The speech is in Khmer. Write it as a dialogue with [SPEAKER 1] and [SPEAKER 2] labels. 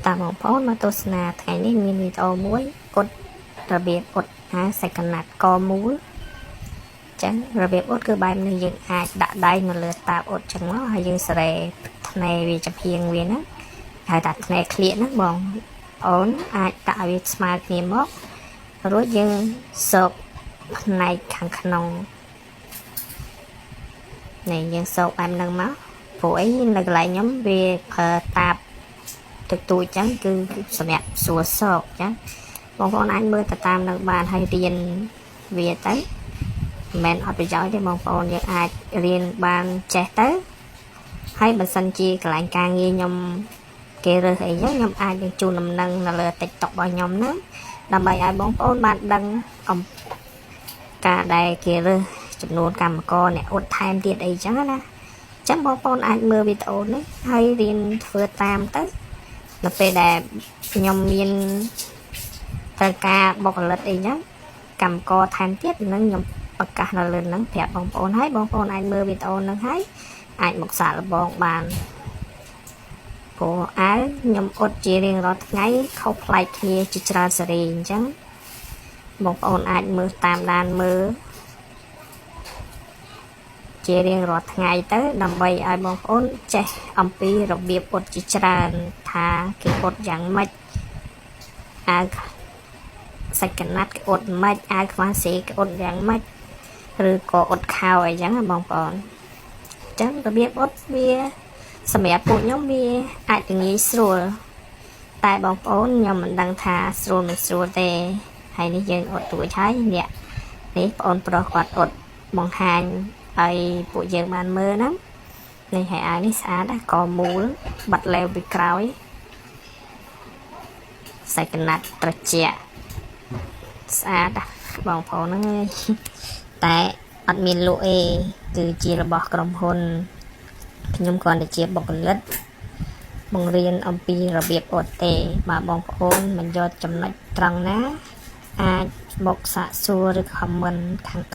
[SPEAKER 1] តាមបងប្អូនមកទស្សនាថ្ងៃនេះមានវីដេអូមួយអ៊ុតរបៀបអ៊ុតអាវសាច់កណាត់កមូលចឹងរបៀបអ៊ុតគឺបែបនេះយើងអាចដាក់ដៃនៅលើតាបអ៊ុតចឹងមកហើយយើងស្រែថ្នេរវាចំហៀងវាណាហៅថាថ្នេរក្លៀកហ្នឹងបងប្អូនអាចដាក់ឲ្យវាស្មើគ្នាមករួចយើងសោកផ្នែកខាងក្នុងនេះយើងសោកបែបហ្នឹងមកព្រោះអីនៅកន្លែងខ្ញុំវាប្រើតាបទូចទូចចឹងគឺសម្រាប់សួរសោកចឹងបងប្អូនអាចមើលទៅតាមនឹងបានហើយរៀនវាទៅមិនមែនអត់ប្រយោជន៍ទេបងប្អូនយើងអាចរៀនបានចេះទៅហើយបើសិនជាកន្លែងការងារខ្ញុំគេរើសអីចឹងខ្ញុំអាចនឹងជូនដំណឹងនៅលើ TikTok របស់ខ្ញុំហ្នឹងដើម្បីឲ្យបងប្អូនបានដឹងអំការដែលគេរើសចំនួនកម្មករអ្នកអ៊ុតថែមទៀតអីចឹងណាចឹងបងប្អូនអាចមើលវីដេអូនេះហើយរៀនធ្វើតាមទៅនៅពេលដែលខ្ញុំមានត្រូវការបុគ្គលិកអីចឹងកម្មករថែមទៀតនឹងខ្ញុំប្រកាសនៅលើហ្នឹងប្រាប់បងប្អូនហើយបងប្អូនអាចមើលវីដេអូហ្នឹងហើយអាចមកសាកល្បងបានព្រោះអាវខ្ញុំអ៊ុតជារៀងរាល់ថ្ងៃខុសប្លែកគ្នាជាច្រើនសេរីអញ្ចឹងបងប្អូនអាចមើលតាមដានមើលជារៀងរាល់ថ្ងៃទៅដើម្បីឲ្យបងប្អូនចេះអំពីរបៀបអ៊ុតជាច្រើនថាគេអ៊ុតយ៉ាងម៉េចអាវសាច់កណាត់គេអ៊ុតម៉េចអាវខ្វះសេគេអ៊ុតយ៉ាងម៉េចឬក៏អ៊ុតខោអីចឹងណាបងប្អូនអញ្ចឹងរបៀបអ៊ុតវាសម្រាប់ពួកខ្ញុំវាអាចងាយស្រួលតែបងប្អូនខ្ញុំមិនដឹងថាស្រួលមិនស្រួលទេហើយនេះយើងអ៊ុតរួចហើយអ្នកនេះបងប្អូនប្រុសគាត់អ៊ុតបង្ហាញឲ្យពួកយើងបានមើលហ្នឹងនេះហើយអាវនេះស្អាតណាស់កមូលបាត់លែវពីក្រោយសាច់កណាត់ត្រជាក់ស្អាតណាស់បងប្អូនហ្នឹងអើយតែអត់មានលក់ទេគឺជារបស់ក្រុមហ៊ុនខ្ញុំគ្រាន់តែជាបុគ្គលិកបង្រៀនអំពីរបៀបអ៊ុតទេបើបងប្អូនមិនយកចំណុចត្រង់ណាអាចមកសាកសួរឬ comment ខាង